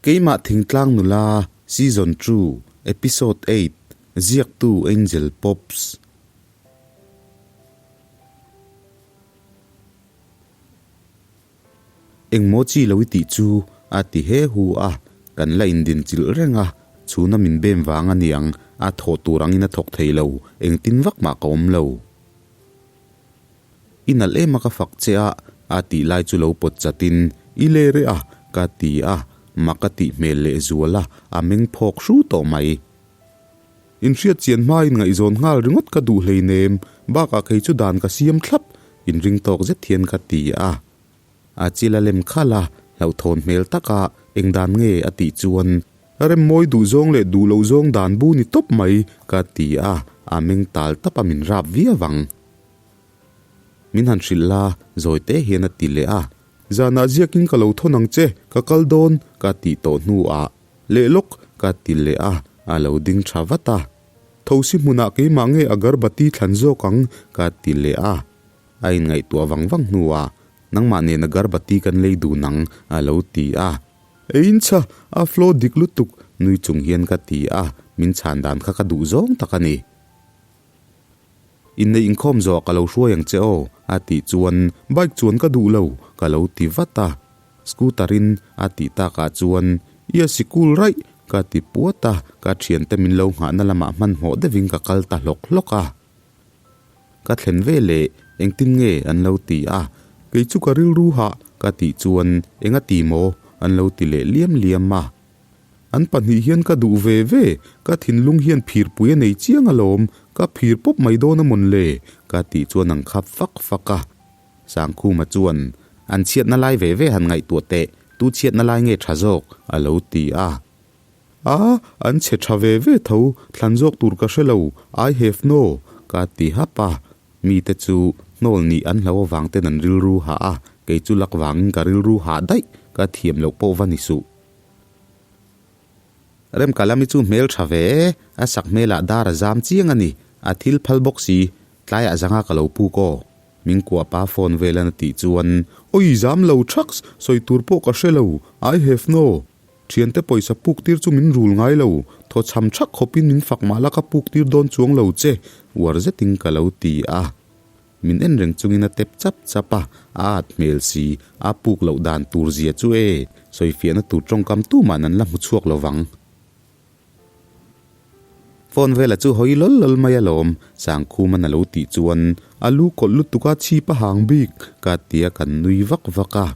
Keimah Thingtlang Nula Season 2 Episode 8 Ziaktu Angel Pops. Engmaw chi lo i tih chu a ti he hu a, kan la indin chilh reng a, chhuna min bem vang a niang, a thawh tur angin a thawk thei lo, engtin vak mah ka awm lo. I nalh em a ka fak che a, a tih lai chu lo pawt chatin, I le reh a, ka ti a, mak a tih hmel leh zual a, a meng phawk hru tawh mai. Inhriat chian hmain ngaihzawn nghal ringawt ka duh hleinem, bakah kei chu dan ka siam thlap, inring tawk zet hian ka ti a. A chil a lem khalh a, hlauhthawn hmel taka eng dan nge a tih chuan, Rem mawi duh zawng leh duh loh zawng dan bu ni tawp mai, ka ti a, a meng tal tap a min rap viau ang. Min han hrilh la, zawi te hian a ti leh a. Zanah ziakin ka lo thawn ang che, ka kal dawn, ka tih tawh hnuah Leh lawk, ka ti leh a, a lo ding tha vat a. Thosi hmunah keimah nge agarbati thlan zawk ang, ka ti leh a. A inngaihtuah vang vang hnuah, Nangmah nen agarbati kan lei dun ang, a lo ti a. Eincha, a flow dik lutuk, nui chung hian ka ti a, min chhan dan kha ka duh zawng tak a ni. Inneih inkhawm zawh ka lo hruai ang che aw, a tih chuan bike chuan ka duh lo, ka lo ti vat a. Scooter in a tih takah chuan i a sikul raih, ka ti puat a, ka thiante min lo nghahna lamah hmanhmawh deuhin ka kal ta hlawk hlawk a. Ka thlen ve leh engtin nge an lo ti a, kei chu ka rilru hah ka tih chuan eng a ti maw an lo ti leh liam liam a. An pahnih hian ka duh ve ve, ka thinlung hian phirpui a nei chiang alawm, ka phir pawp mai dawn a mawn le, ka tih chuan an khap fak fak a. Sangkhuma chuan, An chhiatna lai ve ve han ngaihtuah teh, tu chhiatna lai nge tha zawk? a lo ti a. A, an chhe tha ve ve tho, thlan zawk tur ka hre lo, I have no, ka ti hap a. Mite chu hnawl nih an hlo avang ten an rilru hah a, kei chu lak vangin ka rilru hah daih, ka thiam loh pawh va ni suh. Remkalami chu hmel tha ve e, a sak hmelah dar a zam chiang a ni, a thil phal bawk si, tlaiah zanga ka lo puk aw. Min kuah pa phone velan a tih chuan, Oi zam lo thaks, sawi tur pawh ka hre lo, I have no. Thiante pawisa puk tir chu min rul ngai lo, thaw chham thak khawpin min fak mah la ka puk tir dawn chuang lo che, uar zetin ka lo ti a. Min en reng chungin a tep chap chap a, a at hmel si, a puk loh dan tur zia chu e, sawifiahna tur tawngkam tuman an la hmu chhuak lo vang. Phone vela chu hawi lawl lawl mai alawm, Sangkhuman a lo tih chuan a lu kawlh lutuk a chhip a hang bik ka tia kan nui vak vak a.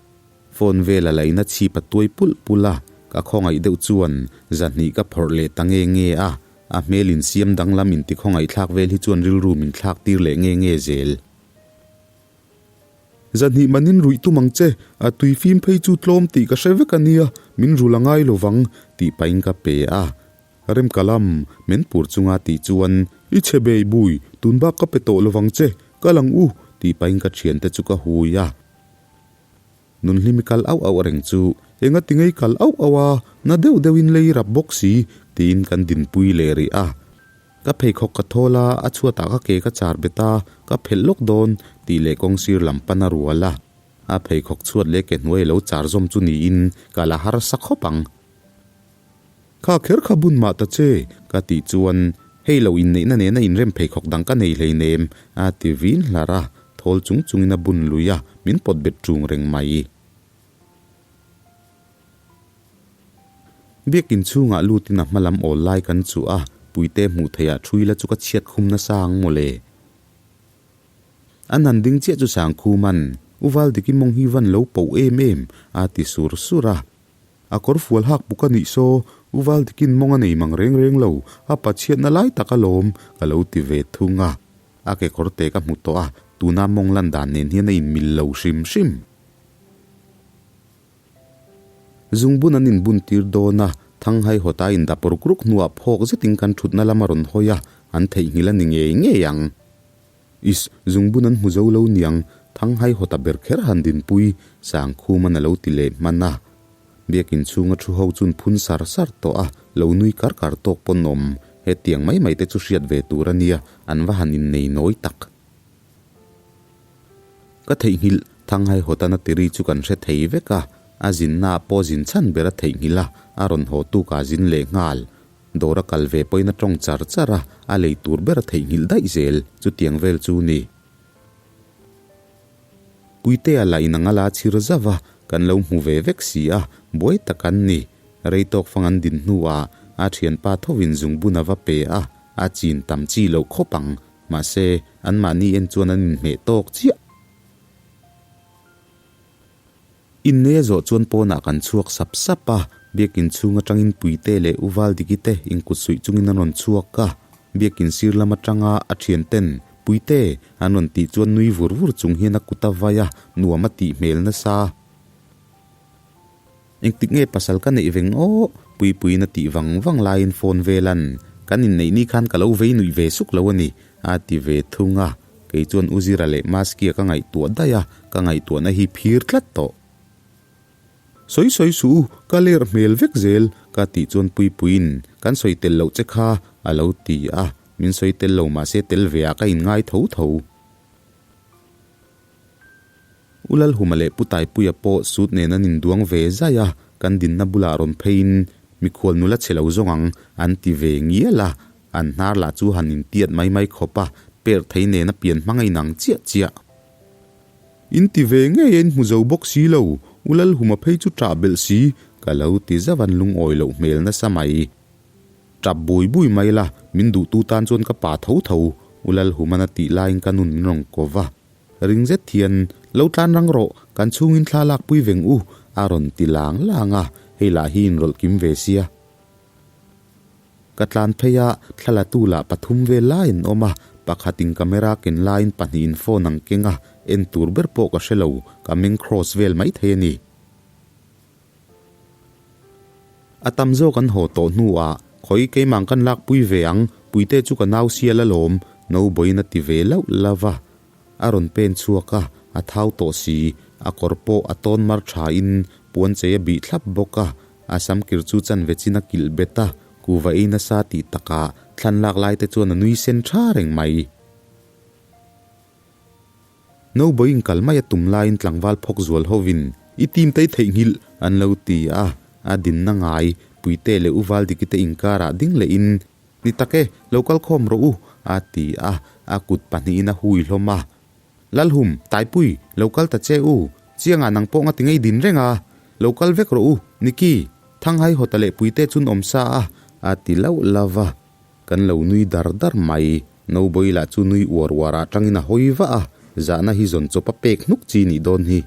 Phone vela laina chhip a tuai pulh pulh a, ka khawngaih deuh chuan zahnih ka phawrh leh ta nge nge a, A hmel insiam danglam intikhawngaihthlak vel hi chuan rilru min thlak tir leh nge nge zel. Zahnih manin ruih tum ang che, a tui fim phei chu tlawm tih ka hre vek a nia, min rul a ngai lo vang, tih pahin ka pe a. Remkalam, men pur chunga tih chuan, I chhe bei bui, tun bak ka pe tawh lo vang che, kal ang u, tih pahin ka thiante chu ka hui a. Nunhlimi kal auh auh reng chu enga ti ngei kal auh auh a, na deuh deuhin lei rap bawk si tiin kan dinpui leh rih a. Ka pheikhawk ka thawl a, a chhuatah ka ke ka char bet a, ka phelh lawk dawn tih leh kawngsir lam pan a rual a. A pheikhawk chhuat leh ke hnuai lo char zawm chu niin ka la harsa khawp ang. Kha kher kha bun mah ta che, ka tih chuan, Hei lo inneihna nena inrem pheikhawk dang ka nei hleinem, a ti vin hlar a, thawl chung chungin a bun lui a, min pawt bet ṭung reng mai. Biakin chhungah lutin a hma lam awl lai kan chuh a, Puite hmuh theihah ṭhui la chu ka chhiat khum nasa ang mawle. An han ding chiah chu Sangkhuman, U Valdiki mawng hi van lo poh em em, a ti sur sur a. A kawr fual hak buk a nih saw, U Valdikin mawng a nei mang reng reng lo, a pachhiatna lai tak alawm, ka lo ti ve thung a. A kekawr te ka hmu tawh a, tuna mawng lan dan nen hian a inmil lo hrim hrim. Zungbun an inbun tir dawn a, Thanghai hawta indap ruk ruk hnuah phawk zetin kan thutna lam a rawn hawi a, an theihnghilh a ni ngei ngei ang. Is, zungbun an hmu zo lo niang, Thanghai hawta ber kher han dinpui, Sangkhuman a lo ti leh hman a. Biakin chhunga thu ho chun phun sar sar tawh a, lo nui kar kar tawk pawn awm. Hetiang mai mai te chu hriat ve tur a nia, an va han innei nawi tak. Ka theihnghilh, Thanghai hawtana tiri chu kan hre thei vek a. A zinna ah pawh zin chhan ber a theihnghilh a, a rawn haw tuk ah zin leh nghal. Dawr a kal ve pawhin a tawng char char a, a lei tur ber a theihnghilh daih zel, chutiang vel chu ni. Puitea lah in ang a la chhir zauh a, kan lo hmu ve vek si a, buai tak an ni. Rei tawk fang an din hnuah a thianpa thovin zungbun a va pe a, a chin tam chi loh khawp ang, mahse anmahni en chuan an inhmeh tawk chiah. Inneia zawh chuan pawnah kan chhuak sap sap a, biakin chhung atangin Puite leh U Valdiki te inkut suih chungin an rawn chhuak a, biakin sir lam atanga a thianten Puite an rawn tih chuan nui vur vur chung hian a kut a vai a, nuam a tih hmel nasa. Engtik nge pasal ka neih veng aw? Puipuiin a tih vang vang laiin phone velan kan inneih ni khan ka lo vei nuih ve suk lo a ni, a ti ve thung a. Kei chuan U Zira leh Maskia ka ngaihtuah daih a, ka ngaihtuahna hi phir tlat tawh. Sawi sawi suh u, ka ler hmel vek zel, ka tih chuan Puipuiin kan sawi tel loh che kha a lo ti a, min sawi tel lo mahse tel ve ah ka inngai tho tho. U Lalhuma leh Pu Taipuia pawh suit nen an induang ve zai a, kan dinna bulah rawn pheiin mikhual nula chhe lo zawng ang an ti ve ngial a, an hnar lah chu han intiat mai mai khawp a, per thei nena pian hmang a inang chiah chiah. In ti ve ngei a in hmu zo bawk si lo, U Lalhuma phei chu ṭah belh si, ka lo ti zauh an lungawi loh hmel nasa mai. Ṭap bui bui mai la, min duhtu tan chuan ka pa tho tho, U Lalhuman a tih laiin ka nun min rawn ko va. Ring zet hian, Lo tlan rang rawh, kan chhungin thla lakpui veng u, a rawn ti lang lang a, hei lah hi inrawlh kim ve sia. Ka tlan phei a, thla la tu lah pathum vel lai an awm a, pakhatin camera ken laiin pahnihin phone ang keng a, en tur ber pawh ka hre lo, ka meng cross vel maithei a ni. A tam zawk an haw tawh hnuah, Khawi keimah kan lakpui ve ang, Puite chu ka nau sial alawm, Noboin a ti ve lauh lauh a. A rawn pen chhuak a, a thau tawh si, a kawr pawh a tawn mar thain puan chei a bih thlap bawk a, a sam kir chu chanve chin a kilh bet a, kuva ei nasa tih takah thlan lak lai te chuan a nui sen tha reng mai. Noboin kal mai a tum laiin tlangval phawk zual hovin i team te i theihnghilh an lo ti a, a dinna ngai Puite leh U Valdiki te inkarah ding lehin Ni tak e, lo kal khawm rawh u a ti a, a kut pahnihin a hui hlawm a. Lalhum, Taipui, lo kal ta che u, Chiangah nang pawh ngati ngei din reng a, lo kal vek rawh u, Niki, Thanghai hawta leh Puite chun awm sa a, a ti lauh lauh va. Kan lo nui dar dar mai. Nobawi lah chu nui uar uar ah tangin a hawi vah a, zahna hi zawn chawp a pek hnuk chi nih dawn hi.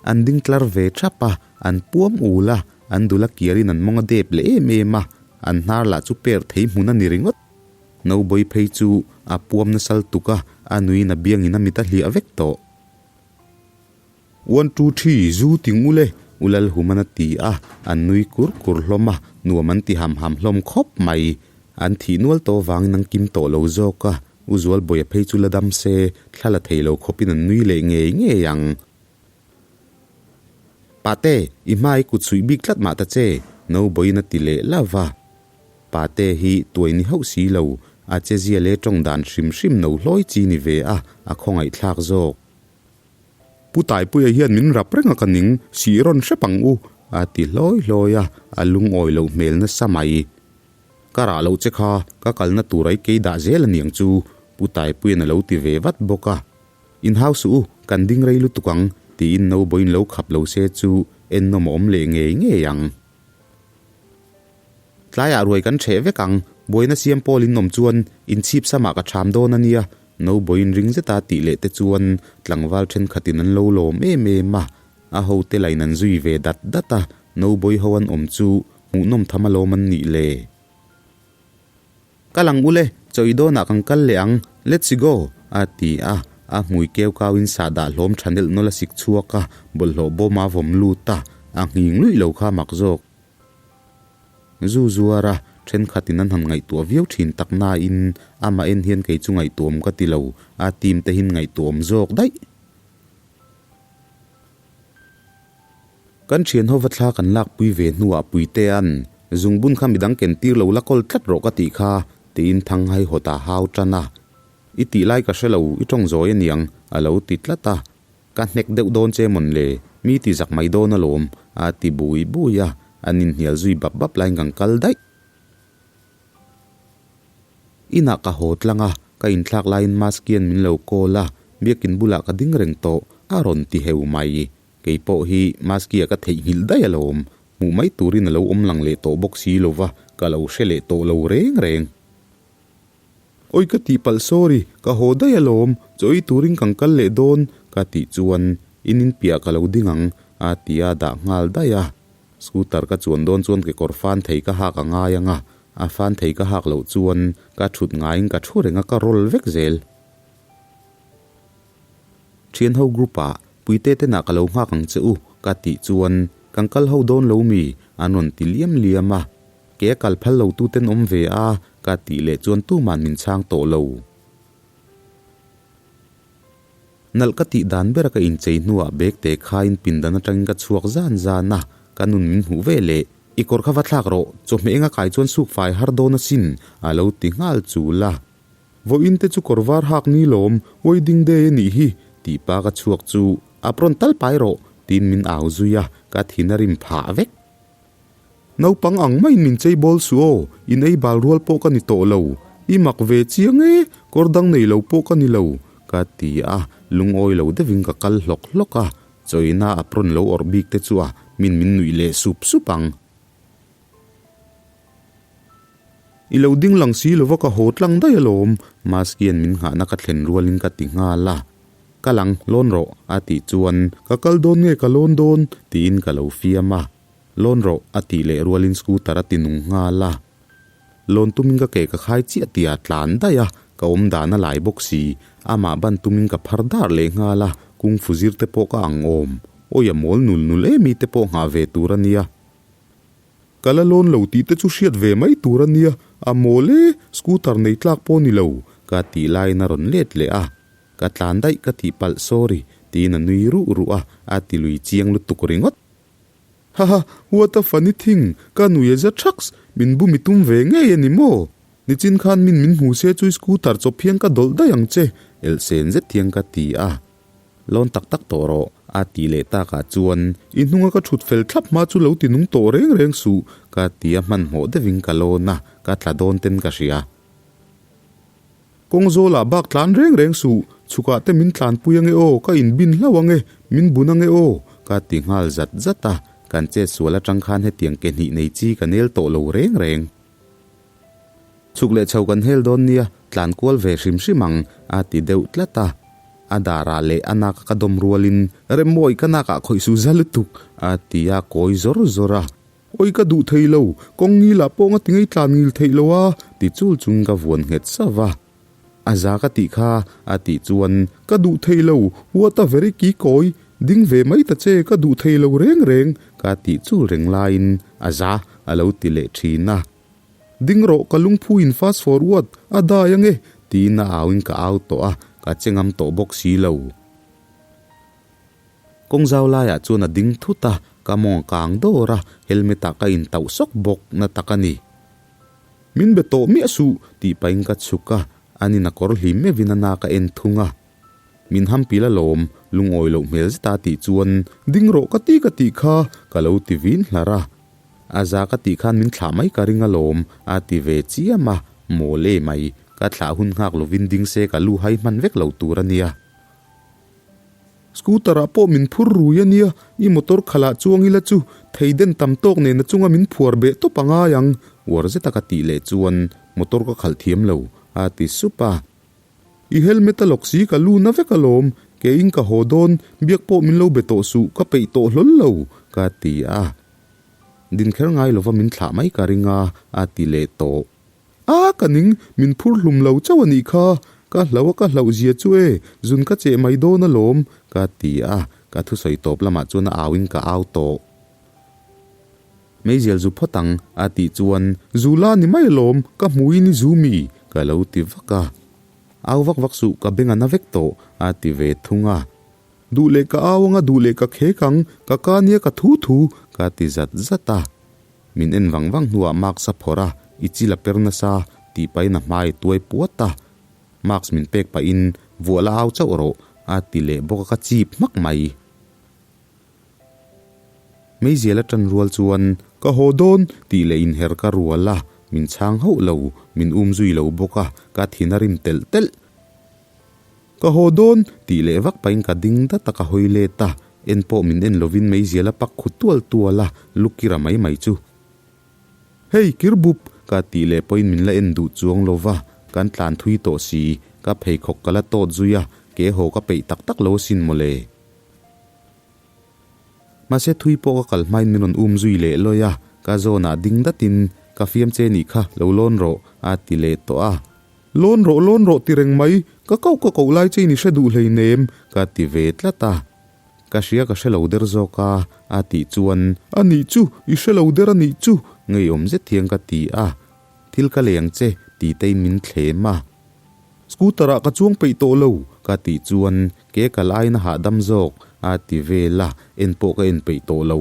An ding tlar ve thap a, an puam ul a, an dul a kiarin an mawng a dep leh em em a, an hnar lah chu per thei hmun a ni ringawt. Nobawi phei chu a puam nasal tuk a, a nuiin a biangin a mit a hliah vek tawh. One two three, zu ti ngul e, U Lalhuman a ti a, an nui kur kur hlawm a, nuam an ti ham ham hlawm khawp mai. An thih nual tawh vangin an kim tawh lo zawk a, U Zualbawia phei chu la dam se, thla la thei lo khawpin an nui leh ngei ngei ang. Pate, i hma i kut suih bik tlat mah ta che, Nobawiin a ti leh la va. Pate hi tuai ni hauh si lo, a chezia leh tawng dan hrim hrim no hlawi chi ni ve a, a khawngaihthlak zawk. Pu Taipuia hian min rap reng a ka ning, sih rawn hrep ang u, a ti hlawi hlawi a, a lungawi loh hmel nasa mai. Ka rah loh che kha, ka kalna tur ai kei dah zel a niang chu, Pu Taipuia'n a lo ti ve vat bawk a. Inhau suh u, kan ding rei lutuk ang, tiin Nobawiin lo khap lo se chu ennawm a awm leh ngei ngei ang. Tlaiah ruai kan ṭheh vek ang, buaina siam pawl in awm chuan inchhip samah ka ṭham dawn a nia, Nobawiin ring zeta tih leh te chuan tlangval ṭhenkhatin an lo lawm em em a, a hote lain an zui ve dat dat a, Nobawi ho an awm chu hmuhnawm tham alawm an nih le. Kal ang ule, chaw i dawnah kan kal leh ang, let's go! a ti a, a hmui keu kauin sahdah hlawm tha nelh nawlh a sik chhuak a, bawlhhlawh bawm a vawm lut a, a nghing luih lo kha mak zawk. Zu zuar a, thenkhatin an han ngaihtuah viau thin tak nain amah en hian kei chu ngaihtuahawm ka ti lo, a team te hin ngaihtuahawm zawk daih. Kan thian hova thla kan lakpui ve hnuah Puitea'n, Zungbun kha midang ken tir lo la kawl tlat rawh ka tih kha, tiin thang haihawt a hau tan a. I tih lai ka hre lo, i tawng zawi aniang, a lo ti tlat a. Ka hnek deuh dawn che mawn le, mi ti zak mai dawn alawm, a ti bui bui a, an inhnial zui bap bap laiin kan kal daih. Inah ka haw tlang a, ka inthlak laiin Maskian min lo call a, biakin bulah ka ding reng tawh, a rawn ti heu mai. Kei pawh hi Maskia ka theihnghilh daih alawm, hmuh mai turin a lo awm lang leh tawh bawk si lova, ka lo hre leh tawh lo reng reng. Awi ka tihpalh sorry, ka haw daih alawm, chaw ei turin kan kal leh dawn ka tih chuan in in piah ka lo ding ang a ti a dah nghal daih a. Scooter ka chuan dawn chuan kekawr fan thei ka hak a ngai ang a, a fan thei ka hak loh chuan ka thut ngaiin ka thu reng a ka roll vek zel. Thian ho group ah Puite te nah ka lo nghak ang che u ka tih chuan kan kal ho dawn lo mi an rawn ti liam liam a. Ke a kal phal lo tu ten awm ve a ka tih leh chuan tuman min chhang tawh lo. Nalh ka tih dan ber a ka inchei hnuah bag te khain pindan atangin ka chhuak zan zan a, ka nun min hmuh ve leh i kawr kha va thlak rawh, chawhmeh enga kai chuan suk fai har dawn asin a lo ti nghal chul a. Vawiin te chu kawr var hak ni lawm, wedding day a nih hi tih pa ka chhuak chu apron tal pai rawh tiin min au zui a, ka thin a rim phah vek. Naupang ang maiin min chei bawl suh aw, in ei bal rual pawh ka ni tawh lo. I mak ve chiang e, kawr dang nei lo pawh ka ni lo, ka ti a, lungawi lo deuhin ka kal hlawk hlawk a, chawina apron lo awrh bik te chu a min min nuih leh sup sup ang. I lo ding lang si lova ka haw tlang daih alawm, Maskian min nghahna ka thlen rualin ka ti nghal a. Kal ang, lawn rawh, a tih chuan, Ka kal dawn nge ka lawn dawn? tiin ka lo fiam a. Lawn rawh, a tih leh rualin scooter a ti nung nghal a. Lawn tumin ka ke ka khai chiah tih a tlan daih a, ka awm dan a lai bawk si. Amah ban tumin ka phar dar leh nghal a, kung fu zir te pawh ka ang awm. Awi a mawl nul nul em i te pawh nghah ve tur a nia. Ka la lawn lo tih te chu hriat ve mai tur a nia, a mawl e, scooter nei tlak pawh ni lo, ka tih laiin a rawn let leh a. Ka tlan daih ka tih palh sorry, tiin a nui ruh ruh a, a ti lui chiang lutuk ringawt. Haha, what a funny thing, ka nui a za thaks, min bum i tum ve ngei a ni maw? Nichin khan min min hmu se chu i scooter chawp hian ka dawlh daih ang che, elhsen zet hian ka ti a. Lawn tak tak tawh rawh, a tih leh takah chuan i hnunga ka thut fel thlap hma chu lo ti nung tawh reng reng suh, ka ti a hmanhmawh deuhin ka lawn a, ka tla dawn ten ka hria. Kawng zawlah bak tlan reng reng suh, chhukah te min tlanpui ange aw, ka inbin hlauh ange, min bun ange aw, ka ti nghal zat zat a, kan chet sual atang khan hetiang ke hnih nei chi ka nel tawh lo reng reng. Chhuk leh chho kan hel dawn nia, tlan kual ve hrim hrim ang, a ti deuh tlat a. A darah leh a naka ka dawm rualin, Remmawi ka nakah khawih suh za lutuk, a ti a kawi zawr zawr a. Awi ka duh thei lo, kawng ngil ah pawh nga ti ngei tlan ngil theih lo a, ti chul chung ka vuan nghet sauh va. A za ka tih kha, a tih chuan, Ka duh thei lo, what a very ki kawi, ding ve mai ta che, ka duh thei lo reng reng, ka tih chul reng laiin a za a lo ti leh thin a. Ding rawh, ka lungphu in fast forward a dai ange, tiin a au in ka au tawh a, ka che ngam tawh bawk si lo. Kawng zau laiah chuan a ding thut a, ka mawng a kang dawr a, helmet ah ka intauh sawk bawk na tak a ni. Min be tawh miah suh tih pahin ka chhuk a, anin a kawr hlim meuhin a na ka en thung a. Min ham pil alawm, lungawi loh hmel zeta tih chuan ding rawh ka ti ka tih kha ka lo ti vin hlar a. A za ka tih khan min thlah mai ka ring alawm a ti ve chiam a, mawl e mai, ka thlah hun nghak lovin ding se ka lu hai hman vek lo tur a nia. Scooter ah pawh min phur rui a nia, i motor khalah chuang ila chu thei den tam tawk nen a chunga min phuar beh tawp a ngai ang, uar zeta ka tih leh chuan motor ka khalh thiam lo, a ti sup a. I helmet a lawk si ka lu na vek alawm, ke in ka haw dawn, biak pawh min lo be tawh suh, ka peih tawh hlawl lo, ka ti a. Din kher ngai lova min thlah mai ka ring a, a ti leh tawh. A, ka ning, min phur hlum lo chauh a nih kha, ka hlauh a ka hlauh zia chu e, zun ka cheh mai dawn alawm, ka ti a, ka thusawi tawp lamah chuan a au in ka au tawh. Meizial zu phawt ang, a tih chuan, Zu la ni mai alawm, ka hmuin i zu mi, ka lo ti vak a. Au vak vak suh, ka beng a na vek tawh, a ti ve thung a. Duh leh ka au anga duh leh ka khek ang, ka ka nia ka thu thu, ka ti zat zat a. Min en vang vang hnuah mask a phawrh a, i chil a per nasa, tih pahin a hmai tuai puat a. Mask min pek pahin, Vuah la au chauh rawh, a ti leh bawk a ka chip hmak mai. Meizial a tan rual chuan ka haw dawn tih leh inher ka rual a, min chhang hauh lo, min um zui lo bawk a, ka thin a rim telh telh. Ka haw dawn tih leh vak pahin ka ding dat a ka hawi let a, en pawh min en lovin meizial a pak khu tual tual a, lukira mai mai chu. Hei kir bup! Ka tih leh pawhin min la en duh chuang lo va, kan tlan thui tawh si, ka pheikhawk ka la tawt zui a, ke haw ka peih tak tak lo asin mawle. Mahse thui pawh ka kal hmain min rawn um zui leh lawi a, ka zawnah ding datin, Ka fiam che nih kha, lo lawn rawh, a ti leh tawh a. Lawn rawh, lawn rawh ti reng mai, ka koh ka koh lai che in i hre duh hleinem, ka ti ve tlat a. Ka hria ka hre lo der zawk a, a tih chuan, A nih chu, i hre lo der a nih chu, ngeiawm zet hian ka ti a. Thil ka lei ang che, ti tein min thlem a. Scooter ah ka chuang peih tawh lo, ka tih chuan, Ke kal aiin a hahdam zawk, a ti vel a, en pawh ka en peih tawh lo.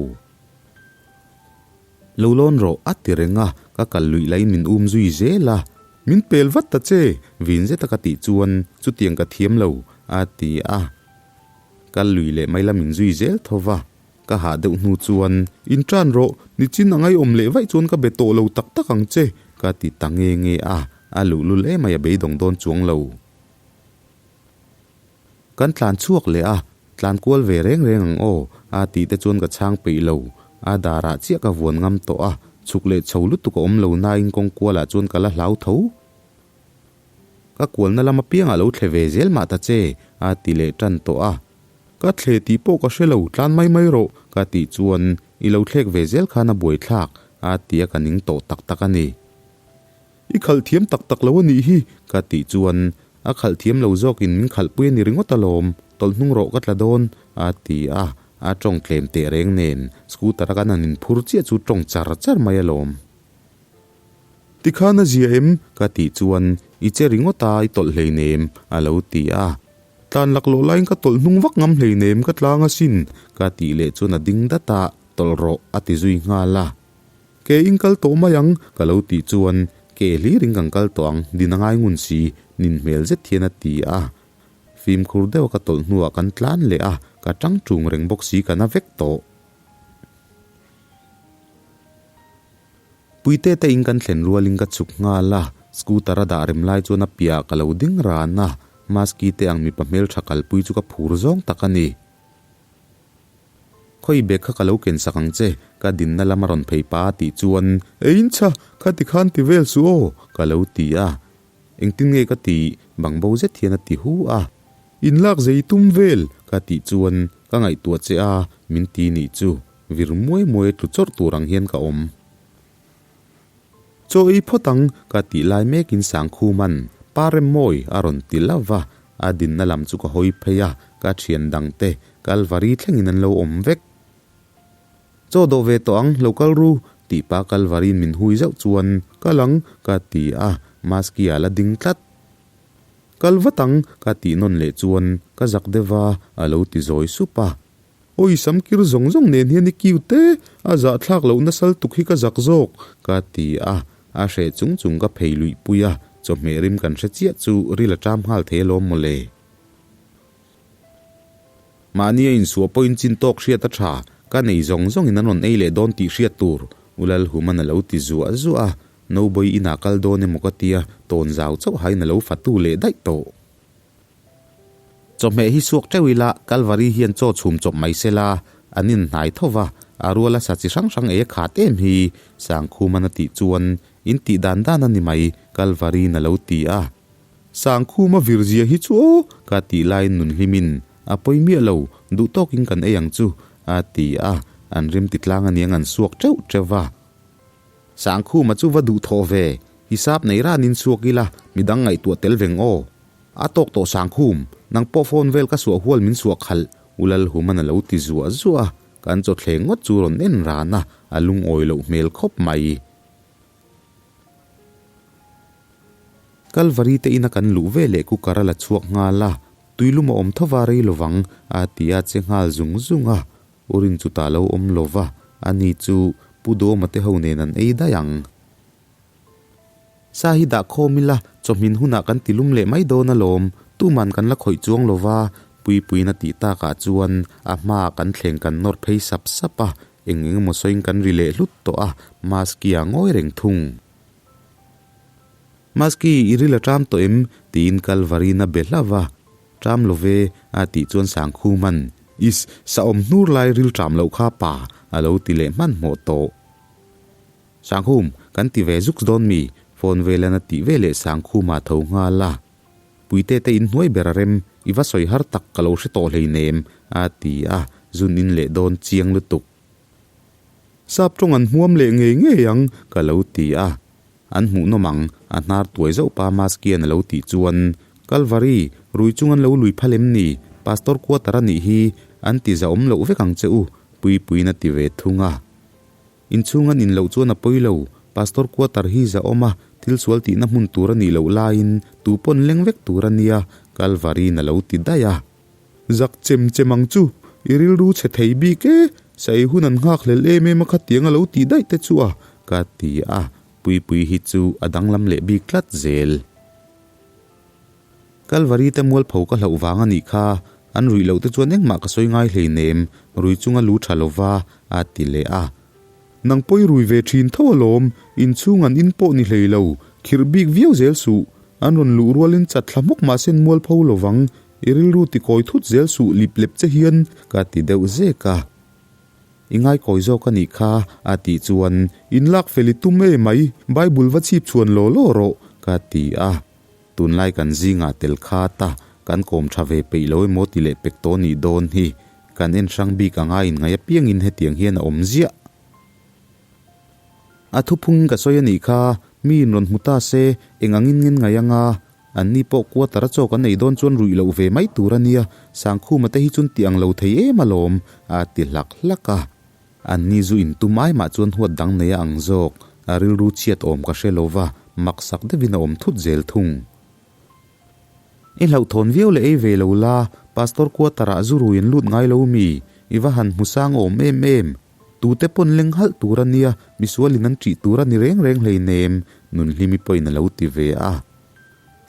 Lo lawn rawh, a ti reng a, ka kal luih laiin min um zui zel a. Min pel vat ta che, vin zeta ka tih chuan, Chutiang ka thiam lo, a ti a. Kal lui leh mai la min zui zel tho va, ka hah deuh hnu chuan, In tan rawh, nichin a ngaihawm leh vaih chuan ka be tawh lo tak tak ang che, ka ti ta nge nge a, a luhlul emai a beidawng dawn chuang lo. Kan tlan chhuak leh a, tlan kual ve reng reng ang aw, a tih te chuan ka chhang peih lo, a darah chiah ka vuan ngam tawh a, chhuk leh chho lutuk a awm lo nain kawng kualah chuan ka la hlau tho. Ka kualna lam apiangah lo thle ve zel mah ta che, a ti leh tan tawh a. Ka thle tih pawh ka hre lo, tlan mai mai rawh, ka tih chuan i lo thlek ve zel khan a buaithlak, a ti a ka ning tawh tak tak a ni. I khalh thiam tak tak lo a nih hi, ka tih chuan a khalh thiam lo zawkin min khalhpui a ni ringawt alawm, tawlh hnung rawh ka tla dawn, a ti a, a tawng tlem teh reng nen scooter a kan han inphur chiah chu tawng char char mai alawm. Tikhan a zia em? ka tih chuan I che ringawt a, i tawlh hleinem, a lo ti a. Tlan laklawh laiin ka tawlh hnung vak ngam hleinem ka tlang asin, ka tih leh chuan a ding dat a, tawlh rawh, a ti zui nghal a. Ke in kal tawh mai ang, ka lo tih chuan ke hlirin kan kal tawh ang, din a ngai ngun si, nin hmel zet hian a ti a. Fimkhur deuha ka tawlh hnuah kan tlan leh a, ka tang tung reng bawk si ka na vek tawh. Puite te in kan thlen rualin ka chhuk nghal a, scooter a dah rem lai chuan a piahah ka lo ding ran a, Maski te ang mipa hmeltha kalpui chu ka phur zawng tak a ni. Khawi bag kha ka lo ken sak ang che, ka dinna lam a rawn phei pa a tih chuan, Einchha, khati khan ti vel suh aw, ka lo ti a. Engtin nge ka tih? Bangbo zet hian a ti hu a. In lak zei tum vel, ka tih chuan ka ngaihtuah che a, min ti nih chu. Vir muai muai tlu chawrh tur ang hian ka awm. Chaw ei phawt ang, ka tih lai mekin Sangkhuman, Pa Remmawi a rawn ti lo va, a dinna lam chu ka hawi phei a, ka thian dangte Kalvari thlengin an lo awm vek. Chaw dawh ve tawh ang, lo kal ru, tih pa Kalvari'n min hui zauh chuan, Kal ang, ka ti a, Maski-a la ding tlat. Kal vat ang, ka tih nawn leh chuan, ka zak deuh va, a lo ti zawi sup a. Awi sam kir zawng zawng nen hian i cute e, a zahthlak loh nasal tuk hi ka zak zawk, ka ti a, a hreh chung chung ka phei luih pui a, chawhmeh rim kan hre chiah chu ril a ṭam nghal thei alawm mawle. Mahni a insuah pawhin chin tawk hriat a ṭha, ka nei zawng zawngin an rawn ei leh dawn tih hriat tur, U Lalhuman a lo ti zuah zuah a, Nobawih inah kal dawn emaw ka tia, tawn zau chauh hain a lo fatu leh daih tawh. Chawhmeh hi suak teuh ila, Kalvari hian chaw chhum chawp mai se la, an inhnai tho va, a ruala sa chi hrang hrang ei a khat em hi, Sangkhuman a tih chuan, in tih dan dan a ni mai, Kalvari'n a lo ti a. Sangkhuma vir zia hi chu aw, ka tih laiin nun hlimin, a pawi miah lo, duh tawkin kan ei ang chu, a ti a, an rim ti tlang aniang an suak teuh teuh va. Sangkhuma chu va duh thawh ve, hisap nei ranin chhuak ila, midang ngaihtuah tel veng aw. A tawk tawh Sangkhum, nang pawh phone vel ka suah hual min suah khalh, U Lalhuman a lo ti zuah zuah a, kan chawthleng ngawt chu rawn en ran a, a lungawi loh hmel khawp mai. Kalvari te ina kan luh ve leh cooker a la chhuak nghal a, tuilum a awm tho va rei lovang, a ti a che nghal zung zung a, U Rin chu ta lo awm lo va, ani chu Pu Dawma te ho nen an ei daih ang. Sa hi dah khawm ila, chawhmin hunah kan ti lum leh mai dawn alawm, tuman kan la khawih chuang lo va, Puipuiin a tih takah chuan a hmaah kan thleng kan nawr phei sap sap a, eng eng emaw sawiin kan ri leh hlut tawh a, Maski a ngawi reng thung. Maski, i ril a ṭam tawh em? tiin Kalvari'n a be hlauh a. Ṭam lo ve, a tih chuan Sangkhuma'n, Is, sa awm hnur lai ril ṭam loh kha pa, a lo ti leh hmanhmawh tawh. Sangkhum, kan ti ve zuks dawn mi? Phone velan a tih ve leh Sangkhuma tho nghal a. Puite te in hnuai ber a rem, i va sawi har tak ka lo hre tawh hleinem, a ti a, zun in leh dawn chiang lutuk. Sap tawng an hmuam leh ngei ngei ang, ka lo ti a. An hmuhnawm ang, a hnar tuai zauh pa Maskian a lo tih chuan, Kalvari, rui chung an lo lui phal em ni? Pastor quarter a nih hi, an ti zahawm loh vek ang che u, Puipuiin a ti ve thung a. Inchhung an in loh chuan a pawi lo, Pastor quarter hi zahawm a, thil sual tihna hmun tur a nih loh laiin tu pawn leng vek tur a nia, Kalvariin a lo ti daih a. Zak chem chem ang chu, i rilru chhe thei bik e, saei hun an nghak hlel em em a khatiang a lo tih daih te chu a, ka ti a, Puipui hi chu a danglam leh bik tlat zel. Kalvari te mualpho ka hlauh vang a nih kha, an ruih loh te chuan engmah ka sawi ngai hleinem, rui chunga lu tha lova, a ti leh a. Nang pawi rui ve thin tho alawm, inchhung an in pawh ni hlei lo, khirh bik viau zel suh, an rawn luh rualin chat thla hmawk mahse an mualpho lovang, i rilru ti kawi thut zel suh lip lep che hian ka ti deuh zek a. I ngaikawi zawk a nih kha, a tih chuan, In lak fel i tum e mai, Bible va chhip chhuan law law rawh, ka ti a. Tunlai kan zingah tel kha ta kan kawm tha ve peih lo emaw ti leh pek tawh nih dawn hi. Kan en hrang bik anga inngaih apiangin hetiang hian a awm ziah. A thuphungin ka sawi a nih kha, mi in rawn hmu ta se, eng angin ngen ngai anga, anni pawh quarter a chaw kan ei dawn chuan ruih loh ve mai tur a nia, Sangkhuma te hi chuan ti ang lo thei em alawm, a ti hlak hlak a. Anni zu intum ai mah chuan huat dang nei a ang zawk, a rilru chhiat awm ka hre lo va, maksak deuhin a awm thut zel thung. I hlauhthawn viau leh ei ve lo la, Pastor quarter ah zu rui an lut ngai lo mi? I va han hmu sang awm em em. Tute pawn leng halh tur a nia, misualin an ṭih tur a ni reng reng hleinem, Nunhlimi pawhin a lo ti ve a.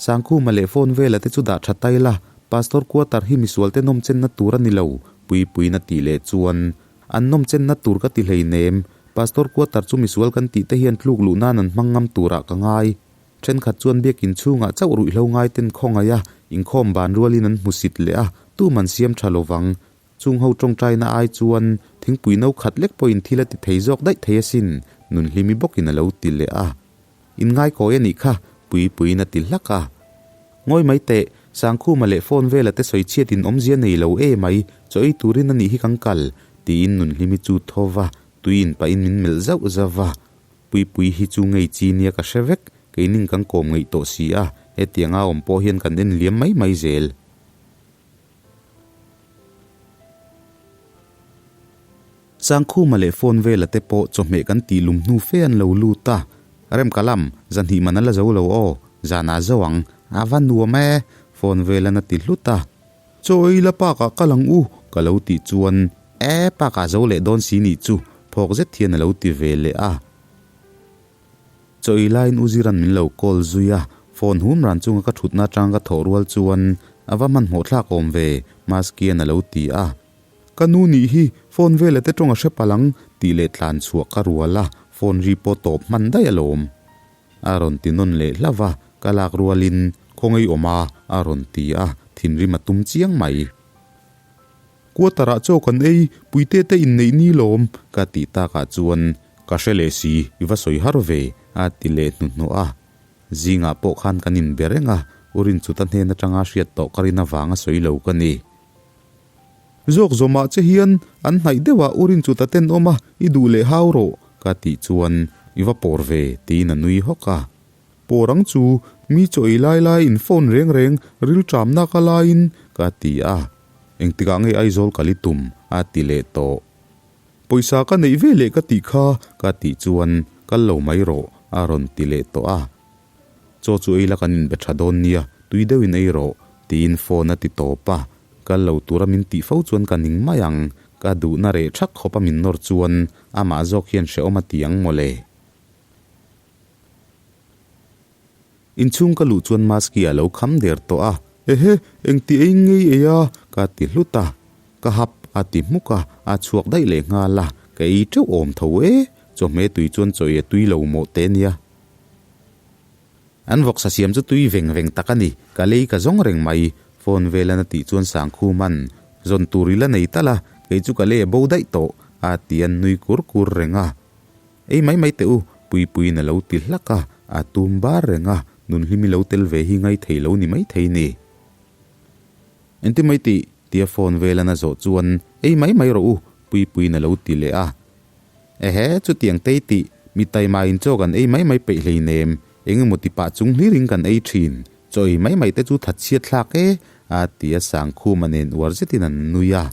Sangkhuma leh phone vela te chu dah tha tai la, Pastor quarter hi misualte nawmchenna tur a ni lo, Puipuiin a tih leh chuan An nawmchenna tur ka ti hleinem, Pastor quarter chu misual kan tih te hian tluk luh nan an hmang ngam turah ka ngai. Thenkhat chuan biakin chhungah chauh ruihhlo ngai ten khawngaih a, inkhawm ban rualin an hmusit leh a, tum an siam tha lovang. Chung ho tawngtaina ai chuan thingpui no khat lek pawhin thil a ti thei zawk daih thei asin, Nunhlimi bawkin a lo ti leh a. Inngaikawi a nih kha, Puipuiin a ti hlak a. Ngawi mai teh, Sangkhuma leh phone vela te sawi chhiat in awmzia nei lo e mai, chaw ei turin a nih hi kan kal, tiin Nunhlimi chu tho va, tui in pahin min melh zauh zauh va. Puipui hi chu ngei chi nia ka hre vek, keinin kan kawm ngeih tawh si a, hetianga awm pawh hian kan en liam mai mai zel. Sangkhuma leh phone vela te pawh chawhmeh kan tih lum hnu fe an lo lut a, Remkalam, zanhnih man a la zo lo aw, zanah zo ang, a va nuam e, phone velan a ti hlut a. Chaw ei la park ah kal ang u, ka lo tih chuan, E, park ah zo leh dawn si nih chu, phawk zet hian a lo ti ve leh a. Chaw ei laiin U Ziran min lo call zui a, phone hum ran chunga ka thutna atanga ka thawh rual chuan, A va hmanhmawh thlak awm ve, Maskian a lo ti a. Ka nu nih hi phone vela te tawng a hre palh ang tih leh tlan chhuah ka rual a, phone ri pawh tawp hman daih alawm. A rawn ti nawn leh hlauh a, ka lak rualin khawngaih awm a a rawn ti a, thinrim a tum chiang mai. Quarter ah chaw kan ei, Puite te inneih ni lawm ka tih takah chuan ka hre leh si, i va sawi har ve a ti leh hnuhnawh a. Zingah pawh khan kan inbe reng a, U Rinchuta hnen atanga hriat tawh ka rin avanga sawi lo ka ni. Zawk zawmah che hian an hnaih deuh ah u Rinchuta tenawm a, i duh leh hau rawh, ka tih chuan i va pawr ve, tiin a nui hawk a. Pawr ang chu, mi chaw ei lai lai in phone reng reng ril ṭamna ka laiin, ka ti a. Engtikah nge Aizawl kal i tum? a ti leh tawh. Pawisa ka neih ve leh ka tih kha, ka tih chuan kal lo mai rawh, a rawn ti leh tawh a. Chaw chu ei la kan inbe tha dawn nia, tui deuhin ei rawh, tiin phone a ti tawp a. Kal lo tura min tih fo chuan ka ning mai ang, ka duhna reh thak khawp a min nawr chuan amah zawk hian hrehawm a ti ang mawle. Inchhung ka luh chuan Maski a lo kham der tawh a. Ehe, engti ei ngei ei a? ka ti hlut a. Ka hap a ti hmuk a, a chhuak daih leh nghal a, ka ei teuh awm tho e, chawhmeh tui chuan chaw ei a tui lo mawh teh nia. An vawksa siam chu tui veng veng tak a ni, ka lei ka zawng reng mai, phone velan a tih chuan Sangkhuman, Zawn tur i la nei tal a, kei chu ka lei a bo daih tawh, a ti an nui kur kur reng a. Ei mai mai teh u, Puipuiin a lo ti hlak a, a tum bar reng a, Nunhlimi lo tel ve hi ngaithei lo ni maithei ni. Engti mai tih? tia phone velan a zawh chuan, Ei mai mai rawh u, Puipuiin a lo ti leh a. Ehe, chutiang tei tih, mi taima in chaw kan ei mai mai peih hleinem, eng emaw ti pah chung hlirin kan ei thin, chaw ei mai mai te chu that chhiat thlak e, a ti a Sangkhuma nen uar zetin an nui a.